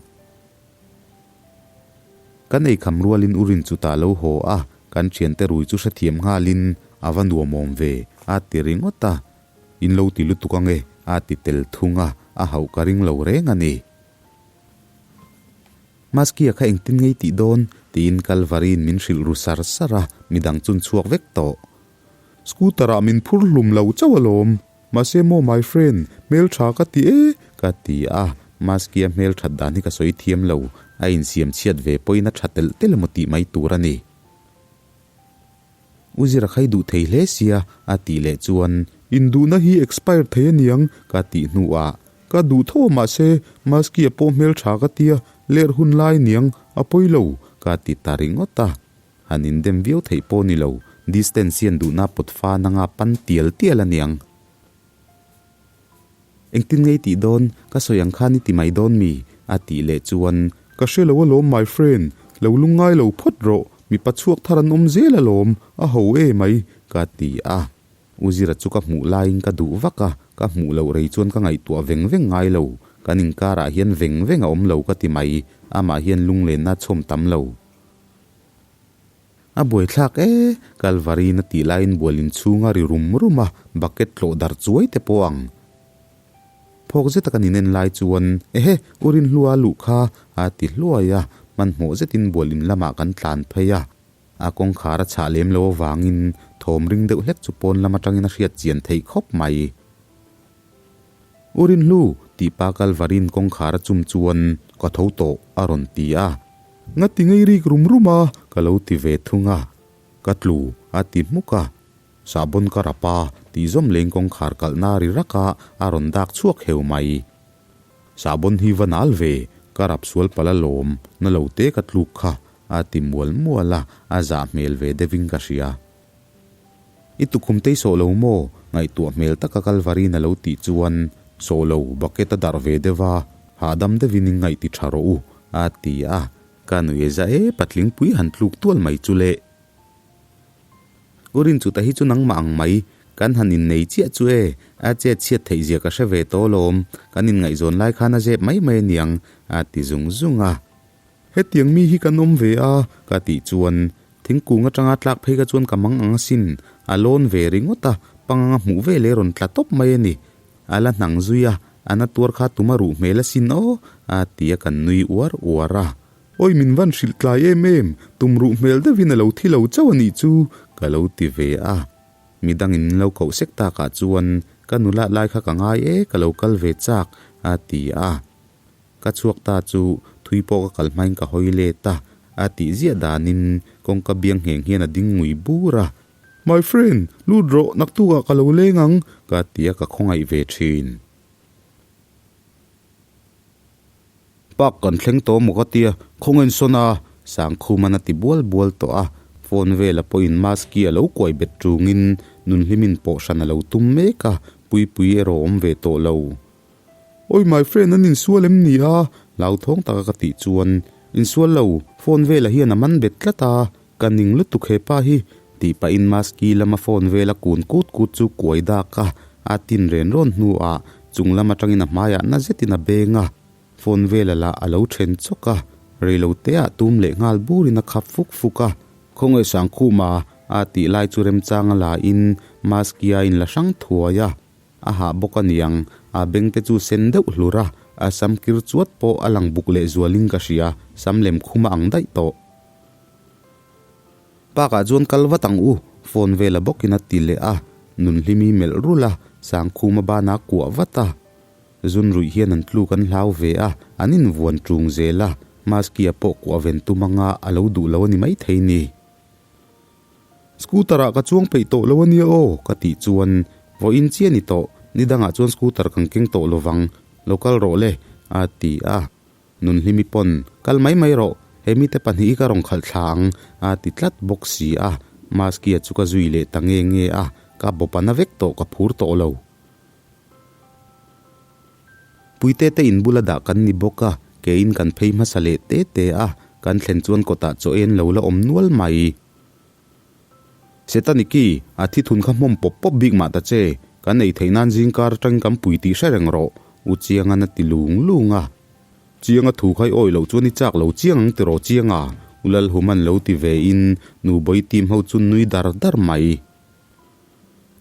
Kan ei kham rualin u rin chu ta lo haw a, kan thiante rui chu hrethiam nghalin a va nuamawm ve, a ti ringawt a. In lo ti lutuk ange, a ti tel thung a, a hauh ka ring lo reng a ni. Maskia kha engtin ngei tih dawn? tiin Kalvari'n min hrilh ru sar sar a, midang chun chhuak vek tawh. Scooter ah min phur hlum lo chauh alawm, mahse maw my friend, hmeltha ka ti e ka ti a, Maskia hmelthat dan hi ka sawi thiam lo, a insiam chhiat ve pawhin a tha telh telh emaw tih mai tur a ni. U Zira khai duh thei hle sia a tih leh chuan. Induhna hi expire thei aniang ka tih hnuah ka duh tho a mahse Maski a pawh hmeltha ka tia ler hun lai aniang a pawi lo ka ti ta ringawt a. Han indem viau theih pawh ni lo distance hian duhna pawt fan anga pan tial tial aniang. Engtin ngei tih dawn, ka sawi ang khan i ti mai dawn mi? a tih leh chuan, Ka hre lo alawm my friend, lo lungngai lo phawt rawh, mipa chhuak thar an awm zel alawm, a ho e mai, ka ti a. U Zira chu ka hmuh laiin ka duh vak a, ka hmuh loh rei chuan ka ngaihtuah veng veng ngai lo, kan inkarah hian veng veng a awm lo ka ti mai, amah hian lunglenna a chhawm tam lo. A buaithlak e, Kalvari'n a tih laiin bual inchhung a ri rum rum a, bucket tlawh dar chuai te pawh ang. Phawk zeta kan inen lai chuan, Ehe, u Rinhlua luh kha, a ti hluai a, hmanhmawh zetin bual in lamah kan tlan phei a. A kawngkhar a chhah lem lo avangin thawm ring deuh hlek chu pawn lam atangin a hriat chian theih khawp mai. U Rinhlu, tih pa Kalvari'n kawngkhar a chum chuan, Ka tho tawh, a rawn ti a. Nga ti ngei rik rum rum a, ka lo ti ve thung a. Ka tlu, a ti hmuk a. Sahbawn ka rap a, tih zawm leng kawngkhar kalhna ri rak a, a rawn dak chhuak heu mai. Sahbawn hi va nal ve, ka rap sual palh alawm, na lo te ka tluk kha, a ti mual mual a, a zah hmel ve deuhin ka hria. I tukhum tei sawh lo maw? Ngaihtuah hmel taka Kalvari'n a lo tih chuan, Sawh lo, bucket a darh ve deuh a, hahdam deuhin in ngaih ti tha rawh u, a ti a. Ka nui e za e, patling pui han tluk tual mai chu le. U Rinchuta hi chu nangmah ang mai, kan han innei chiah chu e, a chet chhiat theih zia ka hre ve tawh alawm, kan inngaihzawn lai khan a zep mai mai aniang, a ti zung zung a. Hetiang mi hi kan awm ve a, ka tih chuan thingkung atanga tlak phei kha chuan ka mang ang asin, a lawn ve ringawt a, panganga hmuh ve leh rawn tla tawp mai a ni. A la hnang zui a, a na tuar kha tuma ruh hmel asin aw, a ti a kan nui uar uar a. Awi min van hrilh tlai em em, tum ruh hmel deuhin a lo thi lo chauh a nih chu, ka lo ti ve a. Midangin lo koh sek takah chuan ka nula lai kha ka ngai e, ka lo kal ve chak, a ti a. Ka chhuak ta chu thui pawh ka kal hmain ka hawi let a, a tih ziah danin kawngka biang ngheng hian a ding ngui bur a. My friend, lut rawh, naktukah ka lo leng ang, ka ti a ka khawngaih ve thin. Park kan thleng tawh maw ka tia, khawngain sawn a, Sangkhuman a ti bual bual tawh a, phone vela pawhin mask-i a lo kuai bet tungin Nunhlimin pawh hran a lo tum mek a, Puipuii erawh awm ve tawh lo. Awi my friend an insual em ni a? Hlauthawng taka ka tih chuan, Insual lo, phone vela hian a man bet tlat a, ka ning lutuk he pa hi, tih pahin Maski lama phone vela kun kut kut chu kuai dak a, a tin ren rawn hnuah chung lam atangin a hmaiah na zetin a beng a, phone vela lah a lo then chawk a, reiloteah tum leh nghal burin a khap fuk fuk a, Khawngaih Sangkhuma a tih lai chu remchanga la in Maski a inla hrang thuai a. A hah bawk a niang, a beng te chu sen deuh hlur a, a sam kir chuat pawh a lang buk leh zualin ka hria, sam lem khum a ang daih tawh. Park ah chuan kal vat ang u, phone vela bawkin a ti leh a, Nunhlimi melh rulh a, Sangkhuma banah kuah vat a. Zun ruih hian an tluk an hlau ve a, an invuan ṭung zel a, Maski-a pawh kuah ven tum anga a lo duh lo a ni maithei ni. Scooter ah ka chuang peih tawh lo a nia aw, ka tih chuan vawiin chiah ni tawh, ni dangah chuan scooter kan keng tawh lovang, lo kal rawh le, a ti a. Nunhlimi pawn, Kal mai mai rawh, he mite pahnihi ka rawn khalh thla ang, a ti tlat bawk si a. Maski-a chu ka zui leh ta nge nge a, ka bawp a na vek tawh ka phur tawh lo. Puite te in bula dah kan ni bawk a, keiin kan phei hmasa leh te te a, kan thlen chuan kawtah chaw en lo la awm nual mai. Setaniki, a thi thun kha hmawm pawp pawp bik mah ta che, kan ei theih nan zingkar atangin kan pui tih hre reng rawh, U Chiangan a ti lung lung a. Chianga thu kha i awih loh chuan i chak lo chiang ang tiraw Chianga, U Lalhuman lo ti ve in nu Bawi team ho chu nui dar dar mai.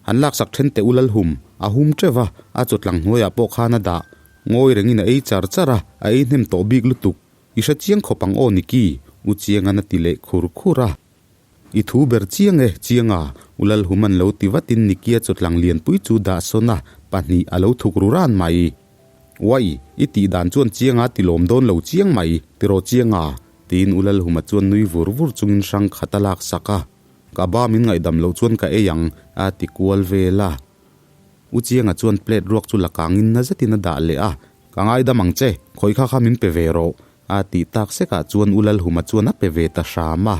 An laksak then teh u Lalhum, a hum teuh va, a chawtlang hnuaiah pawh khan a dah. Ngawi rengin a ei char char a, a ei hnem tawh bik lutuk. I hre chiang khawp ang aw Niki, U Chiangan a ti leh khur khur a. I thu ber chiang e, Chianga, U Lalhuman lo ti vatin Nikia chawtlang lianpui chu dah sawn a, pahnih a lo thuk ru ran mai. Uai, i tih dan chuan Chianga ti lawm dawn lo chiang mai, tiraw Chianga? tiin U Lalhuma chuan nui vur vur chungin hrang khat a laksak a. Ka ba min ngaihdam loh chuan ka ei ang, a ti kual vel a. U Chianga chuan plate ruak chu la kangin na zetin a dah leh a, Ka ngaidam ang che, khawi kha kha min pe ve rawh, a tih tak sekah chuan U Lalhuma chuan a pe ve ta hram a.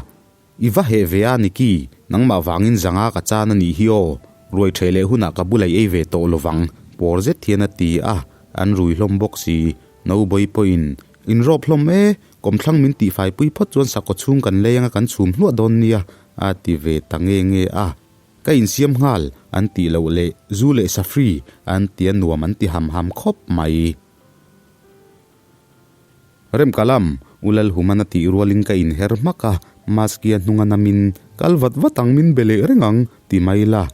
I va heh ve a Niki, nangmah vangin zanga ka chan a nih hi aw, ruai ṭheh leh hunah ka bulai ei ve tawh lovang, pawr zet hian a ti a, an rui hlawm bawk si. Nobawi pawhin, Inrawp hlawm e, Kawmthlang min tihfaipui phawt chuan sakhaw chhung kan lei anga kan chhum hluah dawn nia, a ti ve ta nge nge a. Ka insiam nghal, an tih loh leh zu leh safri an tia nuam an ti ham ham khawp mai. Remkalam, U Lalhuman a tih rualin ka inher hmak a, Maskia hnunga namin, Kal vat vat ang min be leh reng ang, ti mai la.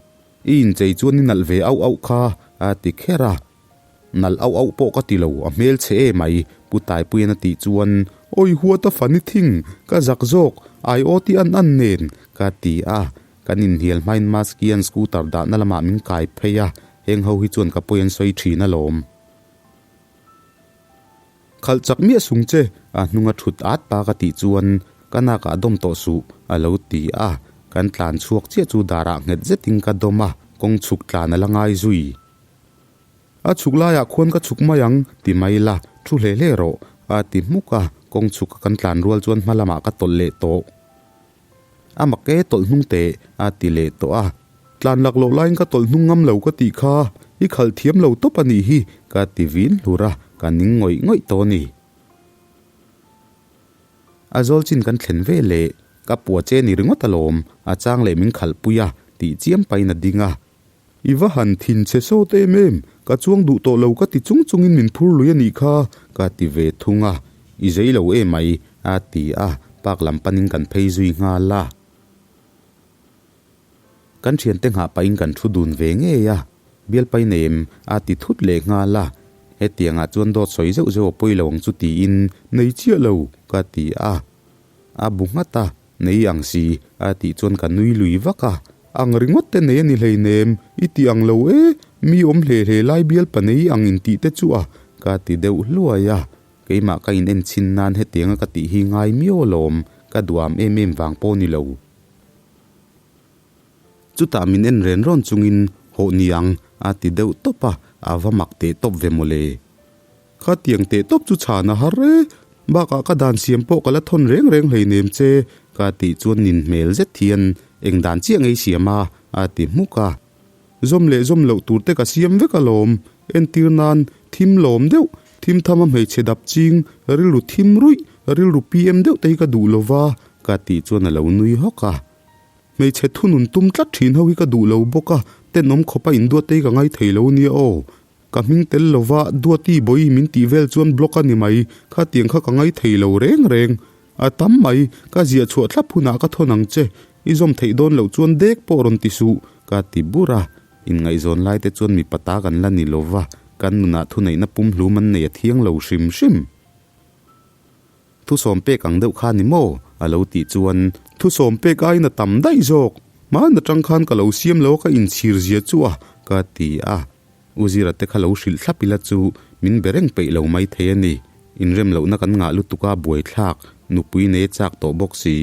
I inchei chuan i nalh ve auh auh kha, a ti kher a. Nalh auh auh pawh ka ti lo, a hmel chhe e mai, Pu Taipuian a tih chuan, Awi huat a funny thing, ka zak zawk, ai aw ti an an nen, ka ti a. Kan inhnial hmain Maskian scooter dahna lamah min kai phei a, heng ho hi chuan ka pawi an sawi thin alawm. Khalh chak miah sung che, a hnunga thut at pa ka tih chuan, Ka nakah dawm tawh suh, a lo ti a. Kan tlan chhuak chiah chu darah nghet zetin ka dawm a, kawng chhuk tlan a la ngai zui. A chhuk laiah khuan ka chhuk mai ang, ti mai la, thu hle hle rawh, a ti hmuk a, kawng chhuk a kan tlan rual chuan hma lamah ka tawlh leh tawh. A mak e, tawlh hnung teh, a ti leh tawh a. Tlan lak loh laiin ka tawlh hnung ngam lo ka tih kha, i khalh thiam lo tawp a nih hi, ka ti vin hlur a, ka ning ngawih ngawih tawh a ni. A zawl chin kan thlen ve leh, ka pua che ni ringawt alawm, a chang leh min khalh pui a, tih chiam pahin a ding a. I va han thin che sawt em em, ka chuang duh tawh lo ka ti chung chungin min phur lui a nih kha, ka ti ve thung a. I zei lo em mai, a ti a, park lam panin kan phei zui nghal a. Kan thiante nghah pahin kan thu dun ve ngei a, bialpai nei em, a ti thut leh nghal a. Hetiangah chuan dawt sawi zeuh zeuh a pawi lo ang chu tiin, Nei chiah lo, ka ti a. A bu nghat a, Nei ang si, a tih chuan ka nui lui vak a. Ang ringawt te nei a ni hleinem, i ti ang lo e, mi awm hle hle lai bial pa nei ang in tih te chu a, ka ti deuh hluai a. Keimah ka in en chhin nan hetianga ka tih hi ngai miau alawm, ka duam em em vang pawh ni lo. Chutah min en ren rawn chungin, Hawh ni ang, a ti deuh tawp a, a va mak teh tawp ve mawle. Khatiang teh tawp chu chhan a har e, bakah ka dan siam pawh ka la thawn reng reng hleinem che, ka tih chuan nin hmel zet hian eng dan chiah ngei siam a, a ti hmuk a. Zawm leh zawm loh tur te ka siam vek alawm, entir nan thim lawm deuh, thim tham a hmeichhe dap ching, rilru thim ruih, rilru PM deuh te hi ka duh lova, ka tih chuan a lo nui hawk a. Hmeichhe thunun tum tlat thin ho hi ka duh lo bawk a, tenawm khawpa induat te hi ka ngai thei lo nia aw. Ka hming tel lova Duati Bawi min tih vel chuan block a ni mai, khatiang kha ka ngai thei lo reng reng. A tam mai, ka ziah chhuah thlap hunah ka thawn ang che, i zawm theih dawn loh chuan dek pawh rawn ti suh, ka ti bur a. Inngaihzawn lai te chuan mipa ta kan la ni lova, kan nunah thuneihna pumhlum an nei a thiang lo hrim hrim. Thusawm pek ang deuh kha ni maw? a lo tih chuan thusawm pek aiin a tam daih zawk. Hmaan atang khan ka lo siam lo a ka inchhir zia chu a, ka ti a. U Zira te kha lo hrilh thlap ila chu Min be reng peih lo mai thei a ni. Inrem lohna kan ngah lutuk a buaithlak, nupui nei a chak tawh bawk si.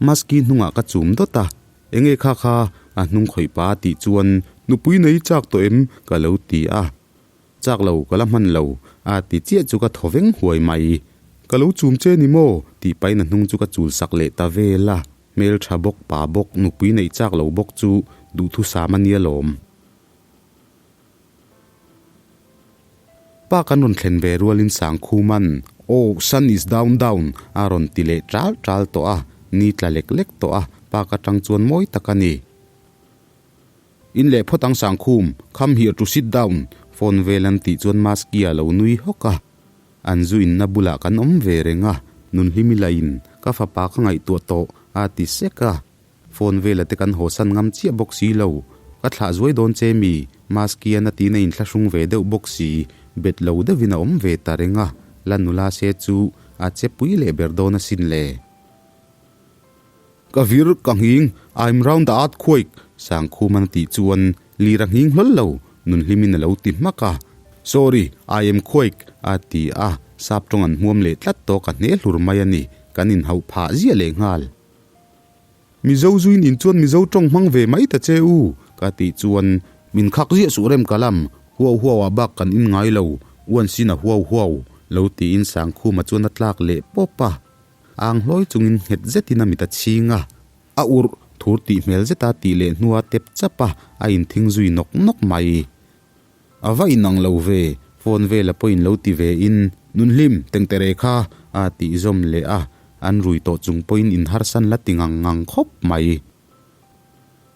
Maski hnungah ka chum dawt a, Enge kha kha a hnung khawih pa a tih chuan nupui nei chak tawh em ka lo ti a. Chak lo ka la hman lo a ti chiah chu ka thaw veng huai mai. Ka lo chum che ni maw tih pahin a hnung chu ka chul sak leh ta vel a, hmeltha bawk pa bawk nupui neih chak lo bawk chu duhthusam a nia lawm. Pa kan rawn thlen ve rualin Sangkhuman, Oh, sun is down down, a rawn ti leh ṭal ṭal tawh a, ni tla lek lek tawh a, park aṭang chuan mawi tak a ni. In leh phawt ang Sangkhum, come here to sit down, phone vel an tih chuan Maski a lo nui hawk a. An zu inna bulah kan awm ve reng a, Nunhlimi lahin, Ka fapa ka ngaihtuah tawh, a ti sek a. Phone vela te kan hawsan ngam chiah bawk si lo. Ka thlah zuai dawn che mi, Maskian a tiin a inthlahrung ve deuh bawk si, bet lo deuhin a awm ve ta reng a, la nula se chu a che pui leh ber dawn asin le. Ka vir ka nghing, I'm round the earthquake, Sangkhuman a tih chuan lir a nghing hlawl lo, Nunhlimin a lo ti hmak a. Sorry, I am quake, a ti a, sap tawng an hmuam leh tlat tawh ka hne hlur mai a ni, kan inhauh phah ziah lehnghal. Mizo zuin in chuan Mizo tawng hmang ve mai ta che u, ka tih chuan min khak ziah suh rem ka lam, huau huau ah bak kan in ngai lo, uan sin a huau huau, lo tiin Sangkhuma chuan a tlak leh pawp a. Ang hlawi chungin nghet zetin a mit a chhing a, a urh thur tih hmel zeta tih leh hnua tep chap a, a inthing zui nawk nawk mai. A va inang lo ve, phone vela pawhin lo ti ve in, Nunhlim, tengtere kha, a tih zawm leh a, an rui tawh chung pawhin inharsan la ti ngang ngang khawp mai.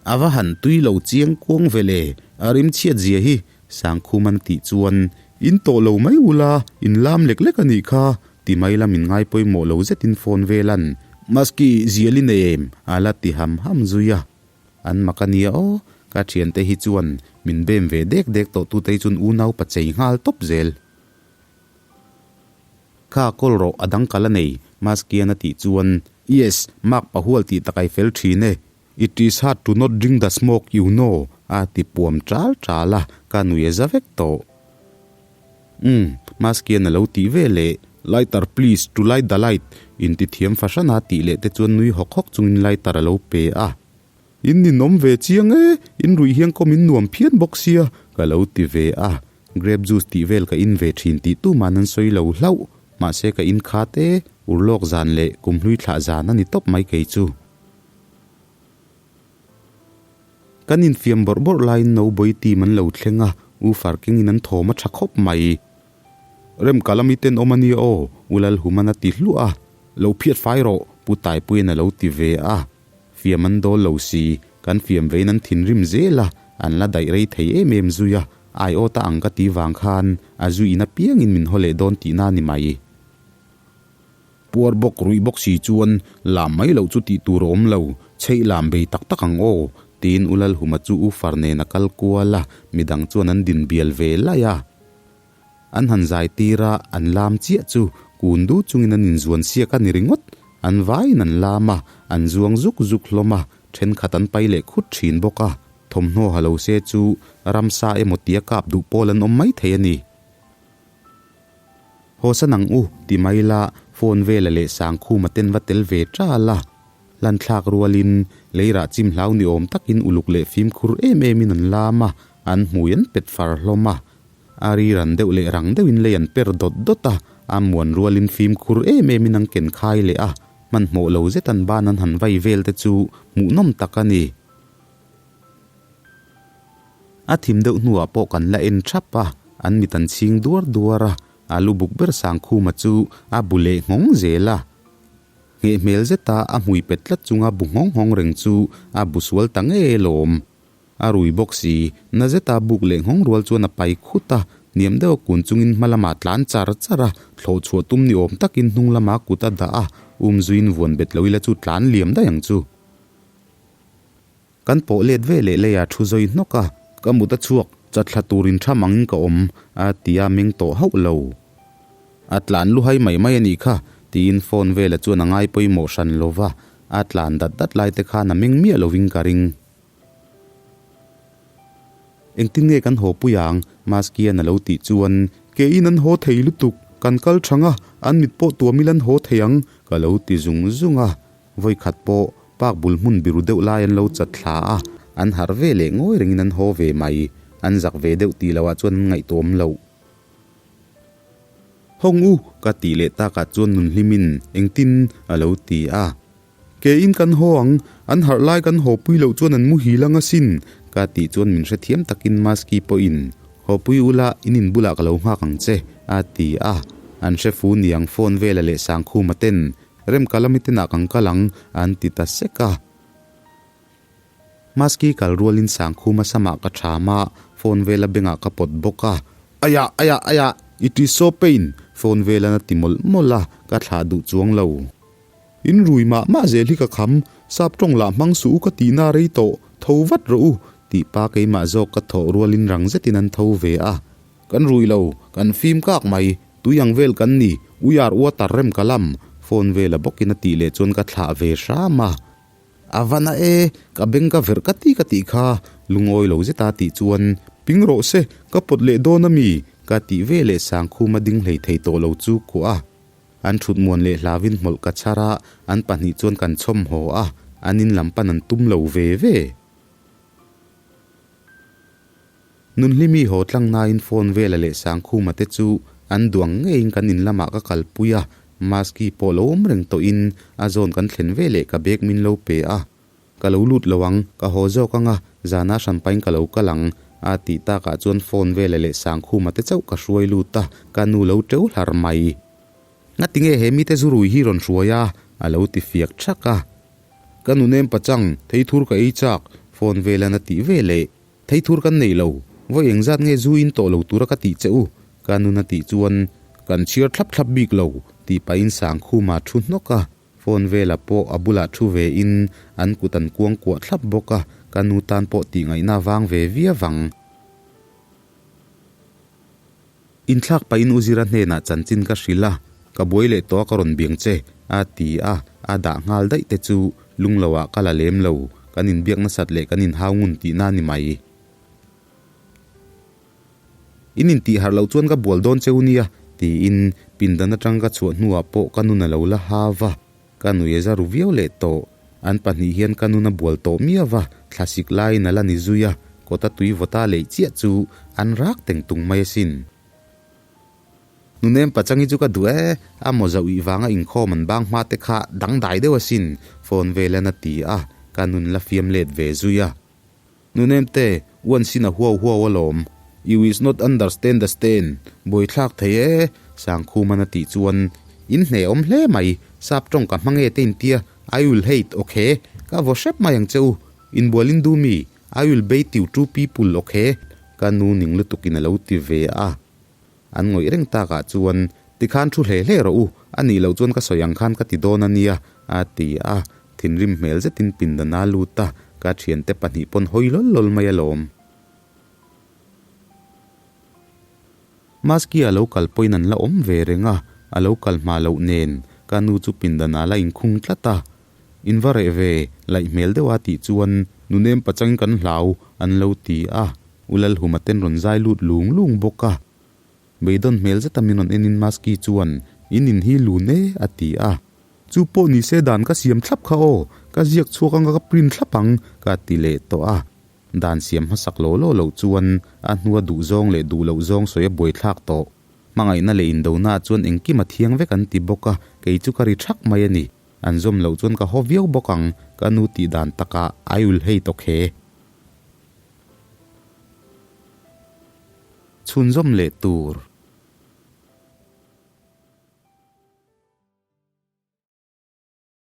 A va han tui lo chiang kuang ve le, a rim chhiat zia hi, Sangkhuman tih chuan, In tawh lo mai ula, in lam lek lek a nih kha, ti mai lam in ngai pawimawh lo zetin phone velan, Maski, zial i nei em? a la ti ham ham zui a. An mak a nia aw, ka thiante hi chuan min bem ve dek dek tawh tute hi chuan unau pa chei nghal tawp zel. Kha kawl rawh a dang kal a nei, Maskian a tih chuan, Yes, mark pahual tih tak ai fel thin e, it is hard to not drink the smoke you know, a ti puam chal chal a, ka nui a za vek tawh. Umm, Maskian a lo tih ve leh, Lighter please, to light the light, inti thiam fahran a tih leh te chuan nui hawk hawk chungin lighter a lo pe a. In ninawm ve chiang e, in ruih hian kawm in nuam phian bawk sia, ka lo ti ve a. Grape juice tih vel ka in ve thin tih tuman an sawi lo hlauh, mahse ka in khat e, urlawk zan leh kumhlui thlah zan a ni tawp mai kei chu. Kan infiam bawrh bawrh laiin Nobawi team an lo thleng a, U Farkengin an thawm a tha khawp mai. Rem Kalami ten awm a nia aw, U Lalhuman a ti hluah a, Lo phiat fai rawh, Pu Taipuian a lo ti ve a. Fiam an dawl lo si, kan fiam vein an thinrim zel a, an la daih rei thei em em zui a, aiawt a ang ka ti vang khan a zu in apiangin min haw leh dawn tihna a ni mai. Puar bawk ruih bawk si chuan lam mai loh chu tih tur a awm lo, chheih lam bei tak tak ang aw, tiin U Lalhuma chu U Far nen a kal kual a, midang chuan an din bial ve laih a. An han zai tir a, an lam chiah chu kun du chungin an inzuan siak a ni ringawt. An vaiin an lam a, an zuang zuk zuk hlawm a, thenkhat an pai leh khut thin bawk a, thawmhnaw ha lo se chu ramsa emaw tia kap duh pawl an awm maithei a ni. Haw san ang u, ti mai la, phone vela leh Sangkhuma ten va tel ve ṭal a. Lanthlak rualin leirah chim hlau ni awm takin uluk leh fimkhur em emin an lam a, an hmui an pet far hlawm a. A ri ran deuh leh rang deuhin lei an per dawt dawt a, a muan rualin fimkhur em emin an ken khai leh a, hmanhmawh lo zet an ban an han vai vel te chu hmuhnawm tak a ni. A thim deuh hnuah pawh kan la en thap a, an mit an chhing duar duar a, a lu buk ber Sangkhuma chu a bu leh nghawng zel a. Ngheh hmel zeta a hmui pet tlat chunga bu nghawng nghawng reng chu a bu sual ta ngei alawm. A rui bawk si, na zeta buk leh nghawng rual chuan a pai khut a, hniam deuha kun chungin hma lamah tlan char char a, thlawh chhuah tum ni awm takin hnung lamah kut a dah a, umzuiin vuan bet lo ila chu tlan liam daih ang chu. Kan pawh let ve leh leiah thu zawi hnawk a, ka mut a chhuak, chatthla turin tha mangin ka awm, a ti a meng tawh hauh lo. A tlan luhai mai mai a nih kha, tiin phone vela chuan a ngai pawimawh hran lo va, a tlan dat dat lai te khan a meng miah lovin ka ring. Engtin nge kan haw pui ang? Maski-a'n a lo tih chuan, Keiin an haw thei lutuk, kan kal thang a, an mit pawh tuam ila an haw thei ang, ka lo ti zung zung a. Vawi khat pawh park bul hmun biru deuh lai an lo chat thla a, an harh ve leh ngawi rengin an haw ve mai. An zak ve deuh tih loh ah chuan an ngaihtuahawm loh. Hawng u! ka tih leh takah chuan Nunhlimin engtin a lo ti a. Keiin kan haw ang, an harh lai kan haw pui loh chuan an muhil ang asin, ka tih chuan min hrethiam takin Maski pawhin, Haw pui ula, in in bulah ka lo nghak ang che, a ti a. An hre fu niang phone vela leh Sangkhuma ten, Remkalami tenah kan kal ang, an ti ta sek a. Maski kal rualin Sangkhuma samah ka ṭham a, phone vela bengah ka pawt bawk a. Aiah! Aiah! Aiah! It is so pain! Phone velan a ti mawlh mawlh a, ka thlah duh chuang lo. In rui mah mah zel hi ka kham, sap tawng lah hmang suh u ka tihna rei tawh, tho vat rawh u, tih pa keimah zawk ka thawh rualin rang zetin an tho ve a. Kan rui lo, kan fim kak mai, tui ang vel kan ni, we are water rem ka lam, phone vela bawkin a tih leh chuan ka thlah ve hram a. A va na e, ka beng ka verh ka ti ka tih kha, lungawi lo zeta tih chuan, Ping rawh se, ka pawt leh dawn a mi, ka tih ve leh Sangkhuma ding hlei thei tawh lo chu kuah a. An thut muan leh hlauin hmawlh ka chhar a, an pahnih chuan kan chhawm haw a, an in lam pan an tum lo ve ve. Nunhlimi haw tlang nain phone vela leh Sangkhuma te chu an duang ngeiin kan in lamah ka kalpui a, Maski pawh lo awm reng tawhin a zawn kan thlen ve leh ka bag min lo pe a. Ka lo lut lo ang, ka haw zawk ang a, zana hranpain ka lo kal ang, a tih takah chuan phone vela leh Sangkhuma te chauh ka hruai lut a, ka nu lo teu hlar mai. Ngati nge he mite zu rui hi rawn hruai a? a lo ti fiak thak a. Ka nu nem pachang, theithur ka ei chak, phone velan a tih ve leh. Theithur kan nei lo, vawi engzat nge zu in tawh lo tura ka tih che u? ka nun a tih chuan, Kan chhiar thlap thlap bik lo, tih pahin Sangkhuma thu hnawk a. Phone velah pawh a bulah thu ve in an kut an kuang kuah thlap bawk a, ka nu tan pawh tih ngaihna vang ve viau ang. Inthlak pahin U Zira hnenah chanchin ka hrilh a, ka buai leh tawh a ka rawn biang che, a ti a, a dah nghal daih te chu lunglo ah ka la lem lo, kan inbiak nasat leh kan inhau ngun tihna a ni mai. In intih harh loh chuan ka bual dawn cheu nia, tiin pindan atang ka chhuah hnuah pawh ka nun a lo la ha va, ka nui a za ru viau leh tawh. An pahnih hian ka nun a bual tawh miau va, thlasik laiin a la ni zui a, kawta tui vawta leih chiah chu an rak teng tung mai asin. Nunem pachang hi chu ka duh e, a mawza uih vanga inkhawm an bang hma te kha dangdai deuh asin, phone velan a ti a, ka nun la fiam let ve zui a. Nunemte, uan sin a huau huau alawm. You is not understand the stand. Buaithlak thei e, Sangkhuman a tih chuan, In hneh awm hle mai, sap tawng ka hmang e te intia, I will hate, okay, ka vaw hrep mai ang che u. Inbual in du mi, I will bait you two people, okay, ka nu ning lutukin a lo ti ve a. An ngawih reng takah chuan, Tikhan thu hle hle rawh u, a nih loh chuan ka sawi ang khan ka ti dawn a nia, a ti a. Thinrim hmel zetin pindan a lut a, ka thiante pahnih pawn hawi lawl lawl mai alawm. Maski a lo kal pawhin an la awm ve reng a, a lo kal hma loh nen ka nu chu pindan ah la inkhung tlat a. In va reh ve, laih hmel deuh a tih chuan nu nem pachangin kan hlau, an lo ti a. U Lalhuma ten rawn zai lut lung lung bawk a. Beidawn hmel zeta min rawn enin Maski chuan, In in hi lun e, a ti a. Chu pawh ni se dan ka siam thlap kha aw, ka ziak chhuak anga ka print thlap ang, ka ti leh tawh a. Dan siam hmasak law law loh chuan a hnua duh zawng leh duh loh zawng sawi a buaithlak tawh. Hmangaihna leh indonaah chuan engkim a thiang vek an ti bawk a, kei chu ka ri thak mai a ni. An zawm loh chuan ka haw viau bawk ang, ka nu tih dan takah I will hate okay. Chhunzawm leh tur.